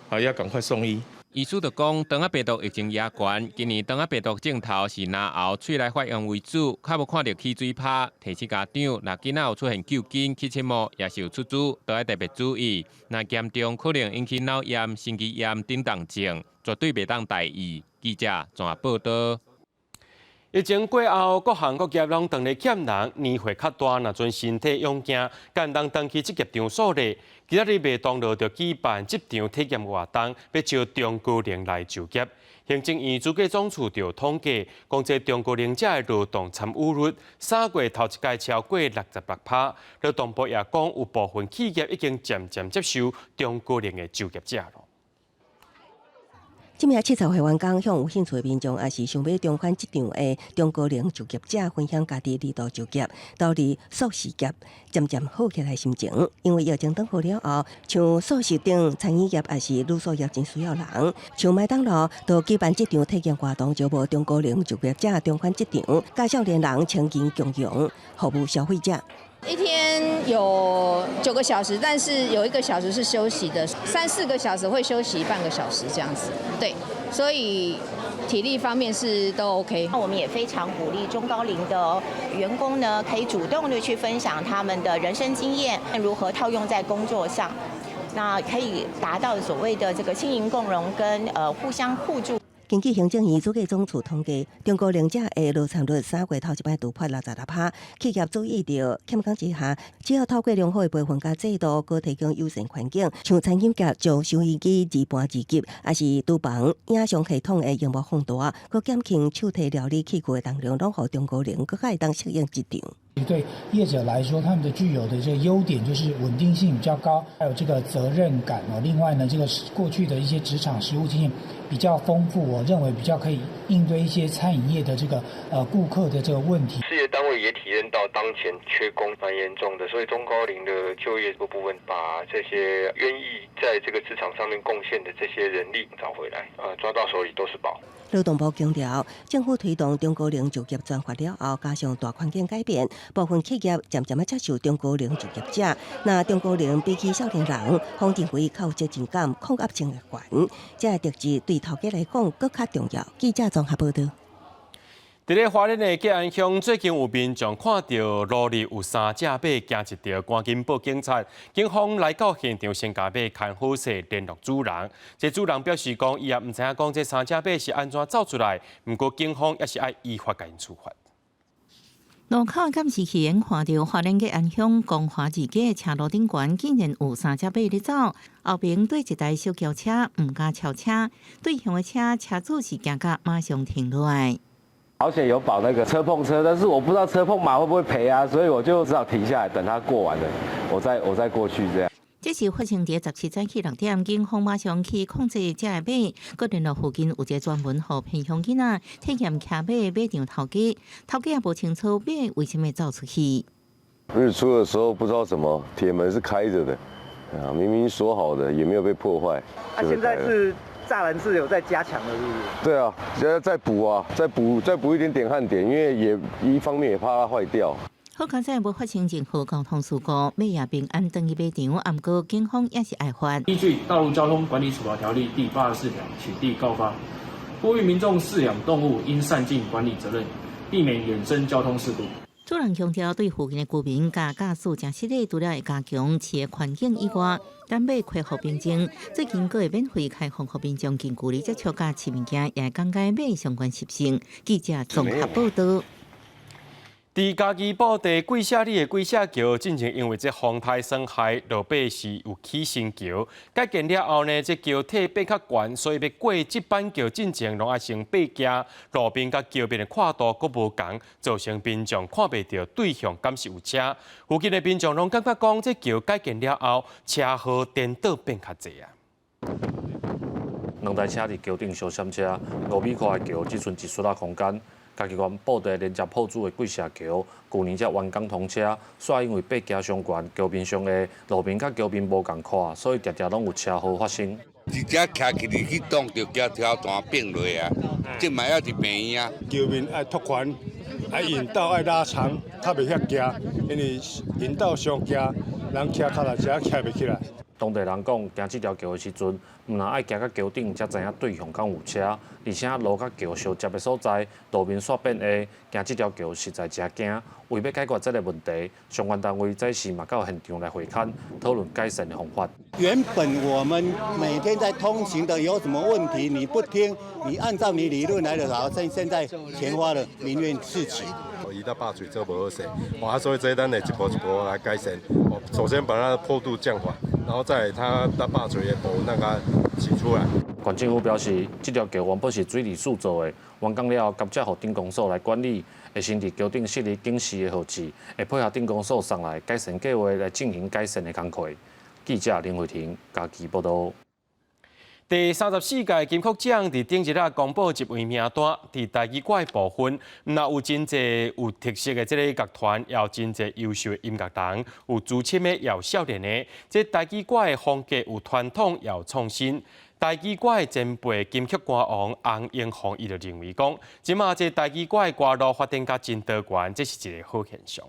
啊要趕快送醫。醫師就講，腸仔病毒疫情也懸，今年腸仔病毒症頭是咽喉、喙內發炎為主，較無看著起水泡。提醒家長，若囡仔有出現糾筋、起刺毛，抑是有出珠，都愛特別注意。若嚴重，可能引起腦炎、心肌炎等重症，絕對袂當大意。記者綜合報道。疫情過後，各行各業攏當咧欠人，年歲較大，若陣身體勇健，敢會當轉去職業場所咧。今仔日麥當勞就舉辦職場體驗活動，欲招中高齡來就業。行政院主計總處就統計，講這中高齡者的勞動參與率，3月頭一屆超過66%。勞動部也講，有部分企業已經漸漸接受中高齡的就業者囉。這名70歲員工向有興趣的民眾，抑是想欲重返職場的中高齡就業者分享家己二度就業、投入素食業漸漸好起來心情。因為疫情轉好了後，像素食等餐飲業抑是旅宿業真需要人，像麥當勞都舉辦職場體驗活動，招募中高齡就業者重返職場，佮少年人青年共融服務消費者。一天有9個小時，但是有1個小時是休息的，三四個小時會休息半個小時這樣子。對，所以體力方面是都 OK。那我們也非常鼓勵中高齡的員工呢，可以主動的去分享他們的人生經驗，如何套用在工作上，那可以達到所謂的這個青銀共融跟互相互助。根據行政院主計總處統計，中高齡者的勞參率3月頭一擺突破66%。企業注意到欠工之下，只要透過良好的培訓佮制度，閣提供友善環境，像餐飲業將收音機自搬自給，抑是廚房影像系統的螢幕放大，閣減輕手提料理器具的重量，攏予中高齡閣較會當適應職場。對業者來說，他們的具有的這個優點就是穩定性比較高，還有這個責任感哦。另外呢，這個過去的一些職場實務經驗比較豐富，我認為比較可以應對一些餐飲業的這個顧客的這個問題。事業單位也體驗到當前缺工蠻嚴重的，所以中高齡的就業這部分，把這些願意在這個職場上面貢獻的這些人力找回來，抓到手裡都是寶。勞動部強調，政府推動中高齡就業專法了後，加上大環境改變，部分企業漸漸仔接受中高齡就業者。那中高齡比起少年人，予認為較有責任感、抗壓性會懸，這個特質對頭家來講閣較重要。記者綜合報道。佇咧花蓮的吉安鄉，最近有民眾看著路裡有三隻馬，驚一著，趕緊報警察。警方來到現場，先共馬牽好勢聯絡主人。這主人表示講，伊也毋知影講這三隻馬是按怎走出來，毋過警方也是愛依法共𪜶處罰。路口監視器看著花蓮吉安鄉光華二街車路頂懸，竟然有三隻馬咧走。後邊對一台小轎車毋敢超車，對向的車車主是驚甲馬上停落來。好險有保那個車碰車，但是我不知道車碰馬會不會賠啊，所以我就只好停下來等他過完了，我再過去這樣。這是發生佇17早起6點，警方馬上去控制這个馬，閣聯絡附近有一個專門予偏鄉囡仔體驗騎馬的馬場頭家，頭家也無清楚馬為啥物走出去。日出的時候不知道怎麼鐵門是開着的，啊，明明鎖好的，也沒有被破壞。啊，現在是柵欄是有在加強的，是不是？對啊，現在再補啊，再補一點點焊點，因為也一方面也怕它壞掉。好佳哉無發生任何交通事故，馬也平安轉去馬場，毋過警方也是愛罰。依據《道路交通管理處罰條例》第84條，取締告發，呼籲民眾飼養動物應善盡管理責任，避免衍生交通事故。主人強調，對附近的居民佮駕駛誠失禮，除了會加強飼的環境以外，等馬恢復平靜，最近閣會免費開放予民眾近距離接觸佮試物件，也會講解馬相關習性。記者綜合報道。佇嘉義布袋貴社里的貴社橋，進前因為這風颱損害，落尾是有起新橋。改建了後呢，這橋體變較懸，所以欲過這板橋進前攏愛先爬行，路面佮橋面的闊度閣無仝，造成民眾看袂著對向敢是有車。附近的民眾攏感覺講，這橋改建了後，車禍顛倒變較濟啊。兩台車佇橋頂相閃車，5米寬的橋只賰一撮仔空間。嘉義縣布袋連接朴子的貴社橋，舊年才完工通車，煞因為爬行傷懸，橋面上的路面佮橋面無仝闊，所以常常攏有車禍發生。直接徛起來去擋著橋頭彈變落啊！這嘛猶佇病院啊。橋面愛拓寬，愛引道愛拉長，較袂遐驚，因為引道傷驚，人騎腳踏車騎袂起來。當地人講，行這條橋的時陣，毋但愛行到橋頂，才知影對向敢有車，而且路佮橋相接的所在，路面煞變下，行這條橋實在誠驚。為欲解決這个問題，相關單位早時嘛到現場來會勘，討論改善的方法。原本我們每天在通行的有什麼問題，你不聽，你按照你理論來的話，現在錢花了，民怨四起。伊的把水做無好勢，啊，所以這咱會一步一步來改善。首先把它的坡度降緩，然後再它的把水的部分讓它擠出來。縣政府表示，這條橋原本是水利署做的，完工了後，交予鎮公所來管理，會先佇橋頂設立警示的號誌，會配合鎮公所送來改善計劃來進行改善的工課。記者林慧婷嘉義報導。第34屆金曲獎佇頂日仔公布入圍名單，佇台語歌的部分，毋但有真濟有特色的這个樂團，也有真濟優秀的音樂人，有資深的，也有少年的。這台語歌的風格有傳統，也有創新。台語歌的前輩金曲歌王洪榮宏，伊就認為講，這馬這台語歌的歌路發展甲真多元，這是一个好現象。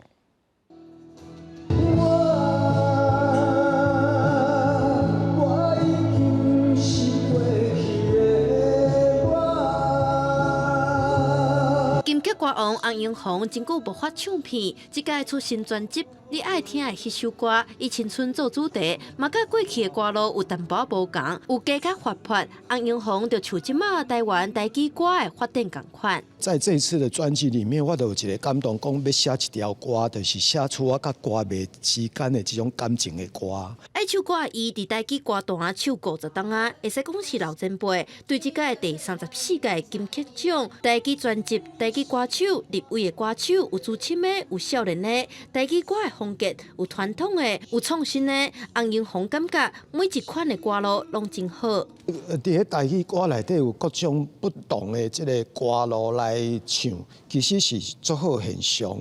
金曲歌王洪榮宏真久無發唱片，這擺出新專輯《你愛聽的彼首歌》，以青春做主題，嘛佮過去的歌路有淡薄仔無仝，有加較活潑。洪榮宏就像這馬台灣台語歌的發展仝款。在這次的專輯裡面，我就有一個感動，講欲寫一條歌，就是寫出我佮歌迷之間的這種感情的歌。愛唱歌的伊佇台語歌壇唱50冬仔，會使講是老前輩。對這屆第34屆金曲獎台語專輯台語歌手入圍的歌手有資深的，有少年的，台語歌的風格有傳統的，有創新的。洪榮宏感覺每一款的歌路攏真好。佇咧台語歌內底有各種不同的這个歌路來唱，其實是足好現象。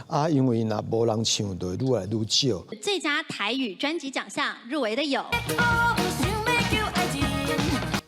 啊，因為若無人唱，就會愈來愈少。最佳台語專輯獎項入圍的有。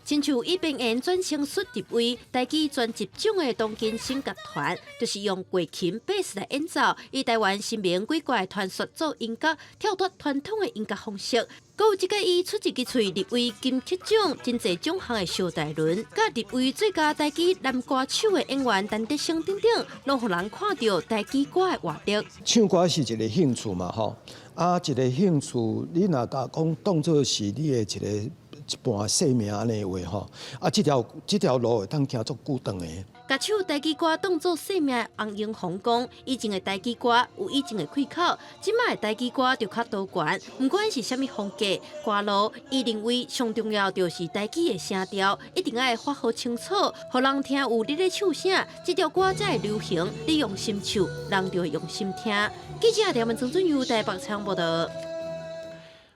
親像以表演轉成術入圍台語專輯獎的當今新樂團，就是用過琴、貝斯來演奏，以台灣新名鬼怪傳說做音樂，跳脫傳統的音樂方式。閣有這個伊出一支喙入圍金曲獎，真濟獎項的蕭大倫，佮入圍最佳台語男歌手的演員陳德生等等，攏予人看著台語歌的活力。唱歌是一個興趣嘛，吼啊，一個興趣，你若共講當做是你的一個。一半生命按呢話吼，啊，這條路會當行足久長的。共唱台語歌當做生命的洪榮宏講，以前的台語歌有以前的開口，這馬的台語歌就較多元。毋管是啥物風格歌路，伊認為上重要就是台語的聲調，一定愛發好清楚，予人聽有你咧唱啥，這條歌才會流行。你用心唱，人就會用心聽。記者廖文曾俊佑台北採訪報導。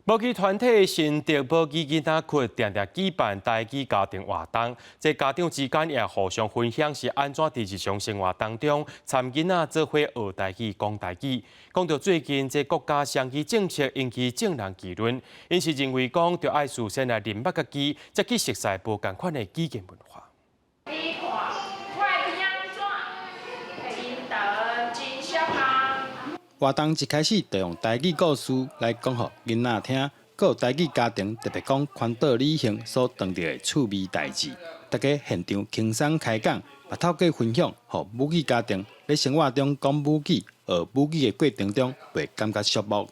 母語團體新竹母語囡仔窟定定舉辦台語家庭活動，這家長之間也互相分享是按怎佇日常生活當中參囡仔做伙學台語、講台語。講到最近這國家雙語政策引起眾人議論，𪜶是認為講著愛事先來認捌家己，才去熟悉無仝款的語言文化。你看，我的鼻仔怎？樱桃真俗啊！活動一開始就用台語故事來講予囡仔聽，閣有台語家庭特別講環島旅行所當著的趣味代誌，大家現場輕鬆開講，嘛透過分享，予母語家庭佇生活中講母語、學母語的過程中，袂感覺寂寞。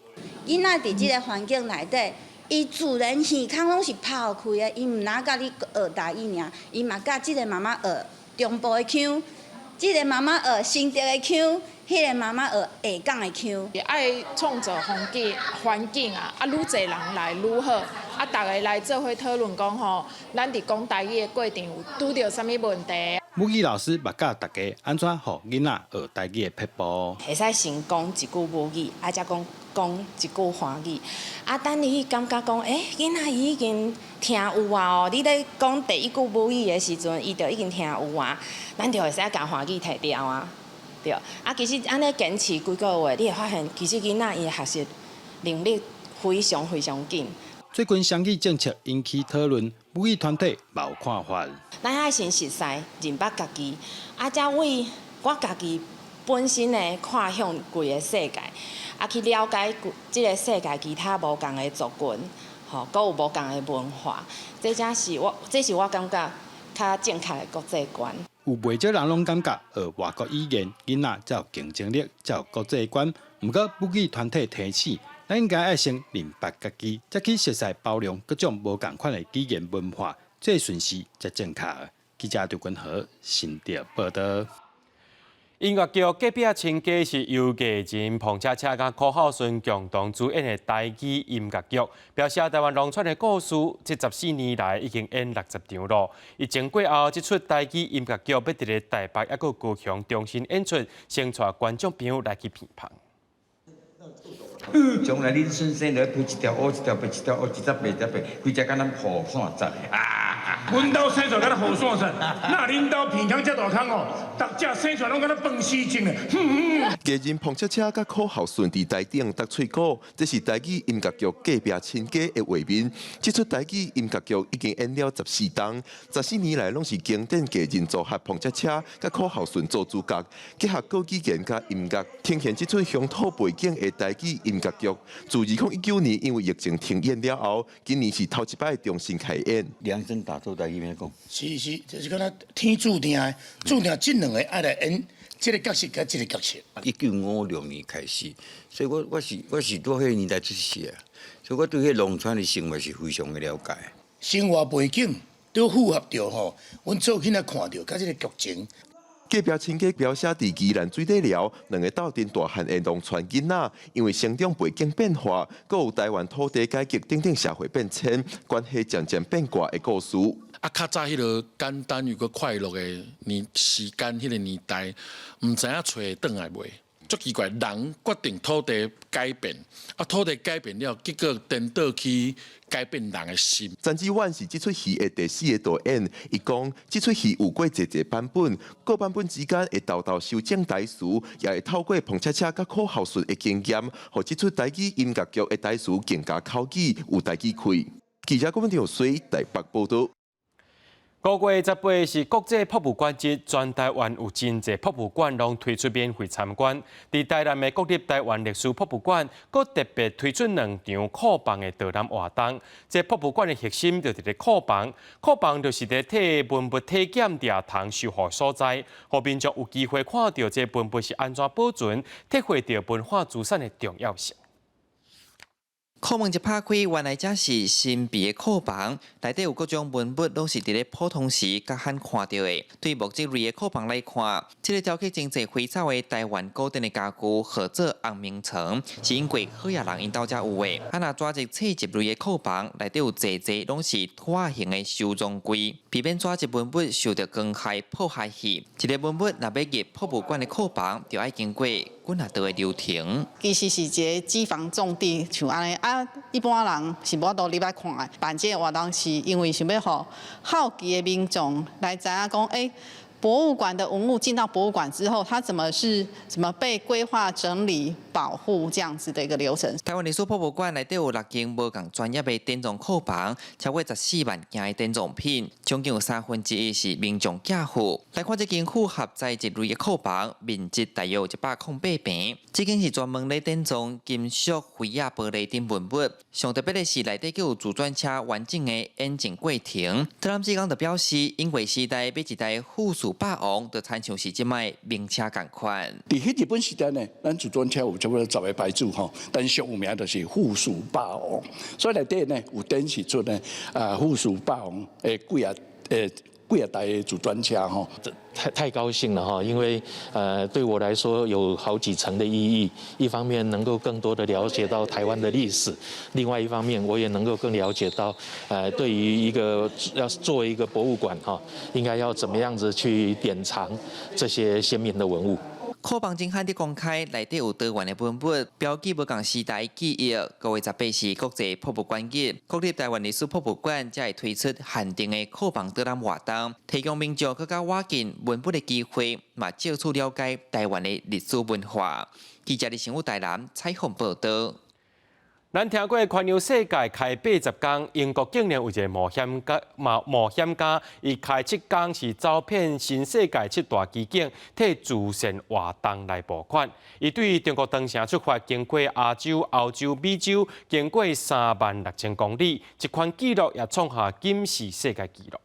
囡仔佇這个環境內底，伊自然耳孔攏是拋開的，伊毋若佮你學台語爾，伊嘛佮這个媽媽學中部的腔，這个媽媽學新竹的腔。彼个媽媽學下港的腔。愛創造環境環境啊，啊，愈濟人來愈好，啊，逐家來做伙討論講吼，咱佇講台語的過程有拄著啥物問題。母語老師嘛教大家按怎予囡仔學台語的撇步。會使先講一句母語，啊，才講講一句華語。啊，等你感覺講，欸，囡仔伊已經聽有啊哦，你咧講第一句母語的時陣，伊就已經聽有啊，咱就會使共華語提掉啊。對，啊，其實按呢堅持幾個月，你會發現其實囡仔伊的學習能力非常非常緊。最近雙語政策引起討論，母語團體嘛有看法。咱愛先熟似認捌家己，啊，才為我家己本身的看向規个世界，啊，去了解這个世界其他無仝的族群，吼，閣有無仝的文化，這才是我，這是我感覺較正確的國際觀。有袂少人攏感覺學外國語言，囡仔才有競爭力，才有國際觀。毋過母語團體提醒，咱應該愛先認捌家己，才去熟似包容各種無仝款的語言文化，這個順序才正確。記者劉君和新竹報導。音樂劇《隔壁親家》是由藝人彭恰恰佮柯孝順共同主演的台語音樂劇，描寫台灣農村的故事。這14年來已經演60場咯。疫情過後，這齣台語音樂劇欲佇咧台北抑閣高雄重新演出，先帶觀眾朋友來去片旁。將來恁孫生就配一條烏，一條白，一條烏，一隻白，一隻白，規隻敢若雨傘節啊！阮兜生出來敢若雨傘節，若恁兜鼻孔遮大空哦，逐隻生出來攏敢若飯絲種的。藝人彭恰恰佮柯孝順佇台頂搭喙鼓，這是台語音樂劇《隔壁親家》的畫面。這齣台語音樂劇已經演了14冬，14年來攏是經典藝人組合彭恰恰佮柯孝順做主角，結合國語言佮音樂，呈現這齣鄉土背景的台語音樂劇。自2019年因為疫情停演了後，今年是頭一擺重新開演。量身打造台語欲講？是是，就是敢若天注定的，注定這兩個愛來演這个角色佮這个角色。1956年開始，所以我是佇彼个年代出世啊，所以我對彼個農村的生活是非常的了解。生活背景都符合著吼，阮做囡仔看著，佮這个劇情。隔壁親家描寫佇宜蘭水底寮兩个鬥陣大漢的農村囡仔，因為成長背景變化，閣有台灣土地改革等等社會變遷，關係漸漸變卦的故事。啊，較早彼个簡單又閣快樂的年時間，彼个年代，毋知影揣會轉來袂？足奇怪，人決定土地改變，啊，土地改變了，結果顛倒去改變人的心。陳志遠是這齣戲的第四个導演，伊講這齣戲有過濟濟版本，各版本之間會沓沓修正台詞，也會透過彭恰恰佮柯孝順的經驗，予這齣台語音樂劇的台詞更加口語，有台語氣。記者郭文條水台北報導。5月18是國際博物館節，全台灣有真濟博物館攏推出免費參觀。佇台南的國立台灣歷史博物館，閣特別推出兩場庫房的導覽活動。這博物館的核心就佇咧庫房，庫房就是佇咧替文物體檢掠通修護所在，予民眾有機會看著這文物是按怎保存，體會著文化資產的重要性。庫門一拍開，原來這是神秘的庫房，內底有各種文物，攏是佇咧普通時較罕看著的。對木質類的庫房來看，這个雕刻真濟花草的台灣古典的家具，號做紅明床，是英國好野人𪜶兜才有的。啊，若轉入冊籍類的庫房，內底有濟濟攏是托仔型的收藏櫃，避免紙質文物受著光害破壞去。一个文物若欲入博物館的庫房，就愛經過幾若道的流程。其實是一个機房重地，像按呢啊，一般人是無法度入來看的。辦這个活動是因為想欲予好奇的民眾來知影講，欸，博物館的文物進到博物館之後，它怎麼被規劃、整理、保護這樣子的一個流程。台灣歷史博物館內底有六間無仝專業的典藏庫房，超過14萬件的典藏品，將近有1/3是民眾寄付。來看這間符合材質類的庫房，面積大約有108坪，這間是專門咧典藏金屬、玻仔、玻璃等文物。上特別的是內底閣有自轉車完整的演進過程。特朗志剛就表示，英國時代買一台富士霸王，就親像是這擺名車仝款。佇彼日本時代呢，咱自轉車有差不多10个牌子吼，但是上有名就是富士霸王。所以內底呢有展示出呢啊富士霸王的幾啊。幾啊台的自轉車吼。太高興了哈，因為對我來說有好幾層的意義。一方面能夠更多的了解到台灣的歷史，另外一方面我也能夠更了解到，對於一個要做一個博物館哈，應該要怎麼樣子去典藏這些先民的文物。庫房真罕佇公開，內底有多元的文物，標記無仝時代記憶。5月18是國際博物館日，國立臺灣歷史博物館才會推出限定的庫房導覽活動，提供民眾閣較倚近文物的機會，嘛藉此了解臺灣的歷史文化。記者李新武台南採訪報導。咱聽過環遊世界開80工，英國竟然有一個冒險家，冒險家，伊開7工是走遍新世界七大奇景，替慈善活動來募款。伊對中國長城出發，經過亞洲、歐洲、美洲，經過36,000公里，這款紀錄也創下金氏世界紀錄。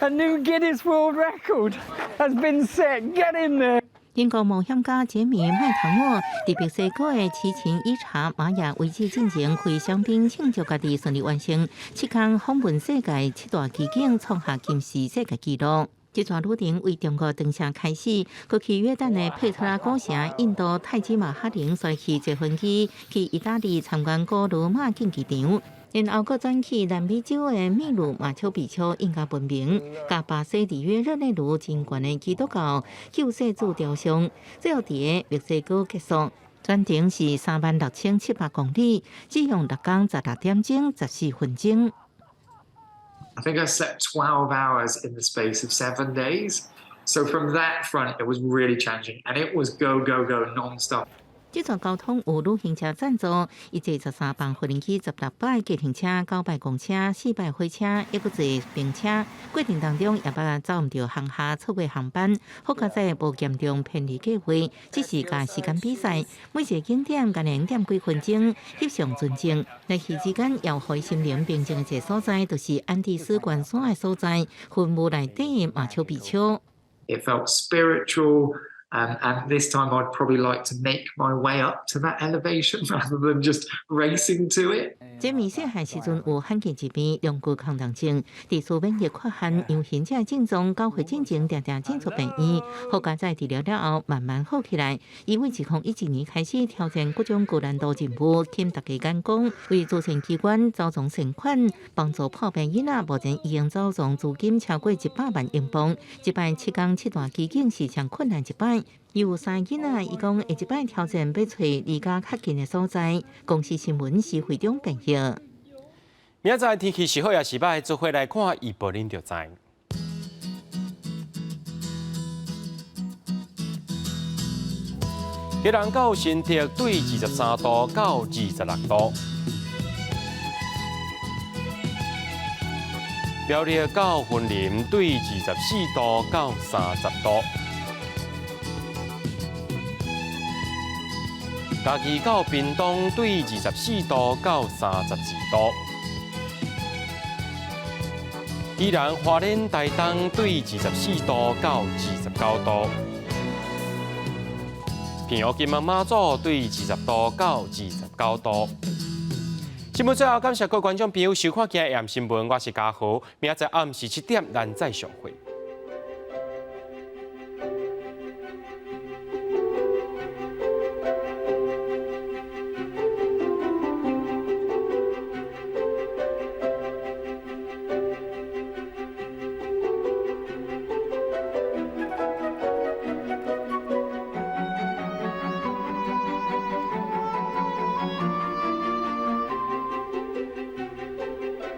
A new Guinness World Record has been set. Get in there. 英國冒險家傑米麥唐諾佇墨西哥的奇琴伊察瑪雅遺址進前開香檳慶祝家己順利完成7工訪問世界七大奇景，創下金氏世界紀錄。這段旅程為中國長城開始，閣去約旦的佩特拉古城、印度泰姬瑪哈陵摔去坐飛機去意大利參觀古羅馬競技場。然後閣轉去南美洲的秘魯馬丘比丘印加文明，佮巴西里約熱內盧真懸的基督教救世主雕像，最後佇墨西哥結束。全程是36,700公里，只用6工16點鐘14分鐘。 I think I slept 12 hours in the space of 7 days. So from that front, it was really challenging, and it was go, go, go non-stop. 這段交通有旅行社贊助，伊坐13班飛機、16擺計程車、9擺公車、4擺火車，抑閣坐冰車。過程當中也捌走毋著航廈，錯過航班。好佳哉無嚴重偏離計劃，只是共時間比賽。每一個景點干焦2點幾分鐘，翕相純正。來去之間，予伊心靈平靜的一個所在，就是安第斯懸山的所在，雲霧內底的馬丘比丘。 It felt spiritual. And this time I'd probably like to make my way up to that elevation rather than just racing to it. 傑米細漢時陣有罕見疾病，龍骨亢動症，自體免疫缺陷、陽性者症狀，9歲進前定定進出病院，好佳哉治療了後慢慢好起來。伊為2017年開始挑戰各種高難度任務，吸大家眼光，為慈善機關籌募善款，幫助破病囡仔，目前已經籌募資金超過100萬英鎊。這擺7工七大奇景是上困難一擺。伊有三个囡仔，伊講下一擺挑戰欲揣離家較近的所在。公視新聞是會長編譯。明仔載天氣是好抑是䆀，做伙來看預報，恁就知。基隆到新竹對23度到26度，苗栗到雲林對24度到30度，嘉義到屏東對24度到32度，宜蘭花蓮台東對24度到29度，澎湖金門馬祖對20度到29度。新聞最後感謝各位觀眾朋友收看今日的新聞，我是嘉豪，明仔載暗時7點咱再相會。